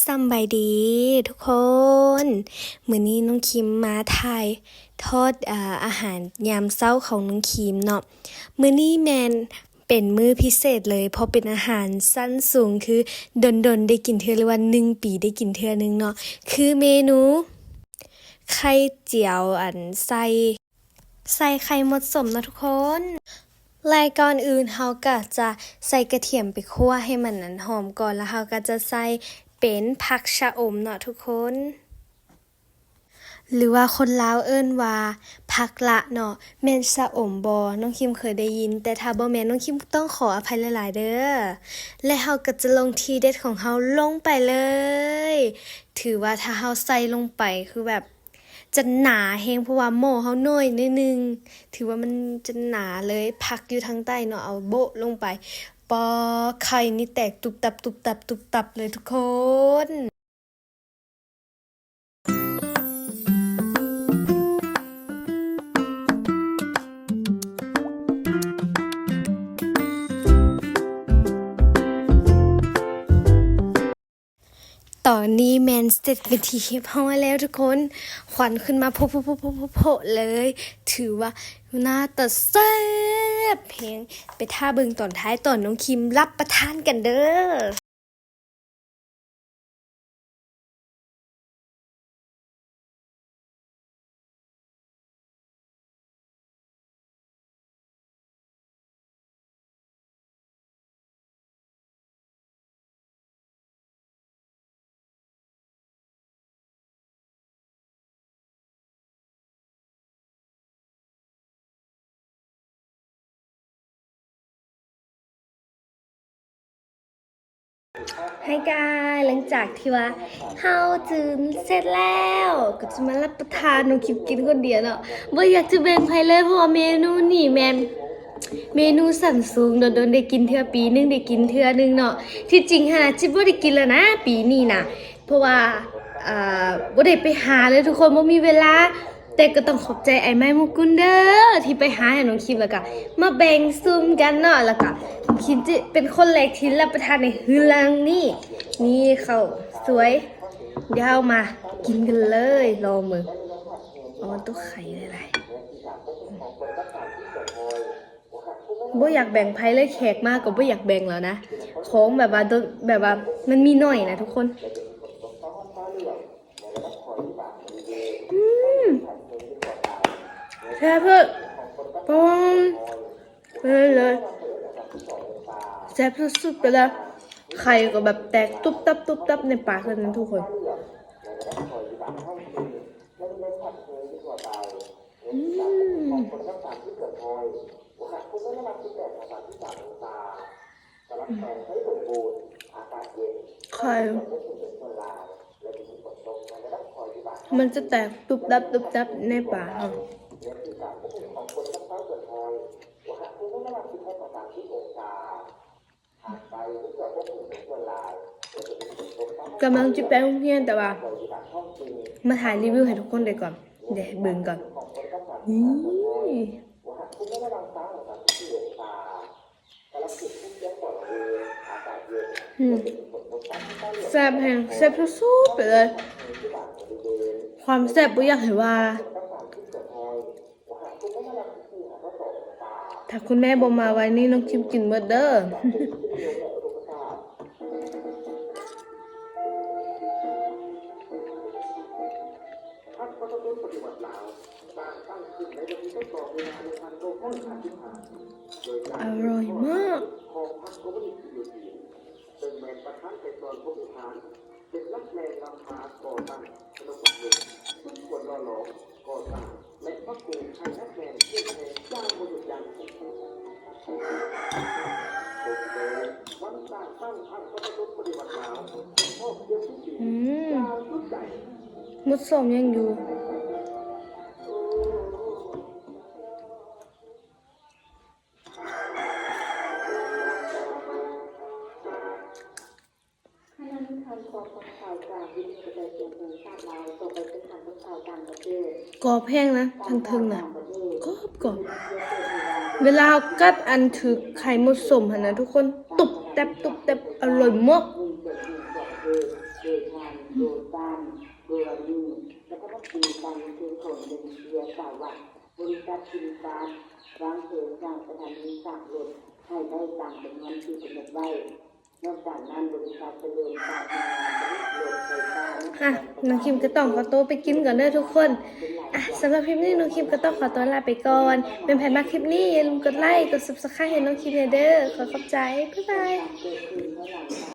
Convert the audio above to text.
ສຳບາຍດີທຸກຄົນ ມື້ນີ້ນ້ອງຄິມມາຖ່າຍທອດ ອາ ອາຫານຍາມເຊົ້າຂອງນ້ອງຄິມເນາະ. ມື້ນີ້ແມ່ນເປັນມື້ພິເສດເລີຍ ເພາະເປັນອາຫານຊັ້ນສູງ ຄືດົນໆໄດ້ກິນເທື່ອ ຫຼືວ່າໜຶ່ງປີໄດ້ກິນເທື່ອໜຶ່ງເນາະ ຄືເມນູໄຂ່ຈຽວ ອັນ ໃສ່ ໃສ່ໄຂ່ມົດສົ້ມເນາະທຸກຄົນ. ແລະ ກ່ອນອື່ນເຮົາກະຈະໃສ່ກະທຽມໄປຂົ້ວໃຫ້ມັນ ອັນ ຫອມກ່ອນ ແລ້ວເຮົາກະຈະໃສ່ເປັນຜັກຊະອົມເນາະທຸກຄົນ ຫຼືວ່າຄົນລາວເອີ້ນວ່າຜັກລະເນາະ. ແມ່ນຊະອົມບໍ່? ນ້ອງຄິມເຄີຍໄດ້ຍິນ ແຕ່ຖ້າບໍ່ແມ່ນ ນ້ອງຄິມຕ້ອງຂໍອະໄພຫຼາຍໆເດີ້. ແລະ ເຮົາກະຈະລົງທີເດັດຂອງເຮົາລົງໄປເລີຍ. ຖືວ່າຖ້າເຮົາໃສ່ລົງໄປ ຄືແບບ ຈະໜາແຮງ ເພາະວ່າໝໍ້ເຮົາໜ້ອຍໜ້ອຍໜຶ່ງ ຖືວ່າມັນຈະໜາເລີຍ. ຜັກຢູ່ທາງໃຕ້ເນາະ ເອົາໂບະລົງໄປ ປາ ໄຂ່ນີ້ແຕກຕຸບຕັບ ຕຸບຕັບ ຕຸບຕັບເລີຍທຸກຄົນ. ຕອນນີ້ແມ່ນເສັດເປັນທີ່ຮຽບຮ້ອຍແລ້ວທຸກຄົນ ຄວັນຂຶ້ນມາໂພະໆໆໆເລີຍ ຖືວ່າໜ້າຕາແຊບແຮງ. ໄປຖ້າເບິ່ງຕອນທ້າຍ ຕອນນ້ອງຄິມຮັບປະທານກັນເດີ້. ໃຫ້ກາຍ ຫຼັງຈາກທີ່ວ່າເຮົາຈືມເສັດແລ້ວ ກໍຈະມາຮັບປະທານ ນ້ອງຄິມກິນຄົນດຽວເນາະ ບໍ່ຢາກຈະແບ່ງໃຜເລີຍ ເພາະວ່າເມນູນີ້ແມ່ນເມນູຊັ້ນສູງ ດົນໆໄດ້ກິນເທື່ອ ປີໜຶ່ງໄດ້ກິນເທື່ອໜຶ່ງເນາະ. ທີ່ຈິງຫັ້ນນະ ຊິບໍ່ໄດ້ກິນແລ້ວນະ ປີນີ້ນະ ເພາະວ່າ ເອີ ບໍ່ໄດ້ໄປຫາເລີຍທຸກຄົນ ບໍ່ມີເວລາ. ແຕ່ກໍຕ້ອງຂອບໃຈອ້າຍໄມ້ມຸກຸນເດີ້ ທີ່ໄປຫາໃຫ້ນ້ອງຄິມ ແລ້ວກະມາແບ່ງຊຸມກັນເນາະ ແລ້ວກະຄິມຈະເປັນຄົນແລກທີ່ຮັບປະທານໃນເຮືອນຫຼັງນີ້. ນີ້ເຂົ້າສວຍ ດຽວເຮົາມາກິນກັນເລີຍ ລອງເບິ່ງ. ເອົາຕົວໄຂ່ຫຼາຍໆ ບໍ່ຢາກແບ່ງໃຜເລີຍ ແຂກມາກໍບໍ່ຢາກແບ່ງແລ້ວນະ ຂອງແບບວ່າ ແບບວ່າມັນມີໜ້ອຍນະທຸກຄົນ. ອືມ ແຊບເລີຍ ປອມ ເລີຍ ເລີຍ ແຊບສຸດໆໄປເລີຍ. ໄຂ່ກໍແບບແຕກຕຸບຕັບຕຸບຕັບໃນປາກເລີຍນະທຸກຄົນ. ອືມ ໄຂ່ ມັນຈະແຕກຕຸບຕັບຕຸບຕັບໃນປາກເຮົາ. ກຳລັງຈະໄປໂຮງຮຽນ ແຕ່ວ່າມາຖ່າຍຣີວິວໃຫ້ທຸກຄົນໄດ້ກ່ອນ ເດ ເບິ່ງກ່ອນ. ນີ້ ອືມ ແຊບແຮງ ແຊບສຸດໆໄປເລີຍ ຄວາມແຊບບໍ່ຢາກໃຫ້ວ່າ. ຖ້າຄຸນແມ່ບໍ່ມາໄວນີ້ ນ້ອງຄິມກິນເບິດເດີ້. ອະຮ່ອຍມາກ. ອືມ ໝົດສອງຍັງຢູ່. ກອບແຮງນະ ທາງເທິງນະ ກອບໆ. ເວລາເຮົາກັດອັນຖືກໄຂ່ມົດສົ້ມຫັ້ນນະທຸກຄົນ ຕຸບແຕັບ ຕຸບແຕັບ ອະຮ່ອຍມາກ. ໂດຍທ່ານ ໂດຕານ ໂດວານີ ລັດຖະມົນຕີການລົງທຶນຂອງອິນໂດເນເຊຍ ກ່າວວ່າ ບໍລິສັດ Kinegas ວາງແຜນສ້າງສະຖານີຊາກລົດໃຫ້ໄດ້ຕາມຈຳນວນທີ່ກຳນົດໄວ້. ນອກຈາກນັ້ນ ບໍລິສັດຈະເລີ່ມສ້າງໂຮງງານຜະລິດລົດໄຟຟ້າໃນ ອ່ະ ນ້ອງຄິມກະຕ້ອງຂໍໂຕໄປກິນກ່ອນເດີທຸກຄົນ. ອ່ະ ສຳລັບຄລິບນີ້ ນ້ອງຄິມກະຕ້ອງຂໍຕົວລາໄປກ່ອນ. ແມ່ນໃຜມັກຄລິບນີ້ ຢ່າລືມກົດໄລ ກົດ Subscribe ໃຫ້ນ້ອງຄິມແດ່ເດີ. ຂໍຂອບໃຈ. ບາຍບາຍ.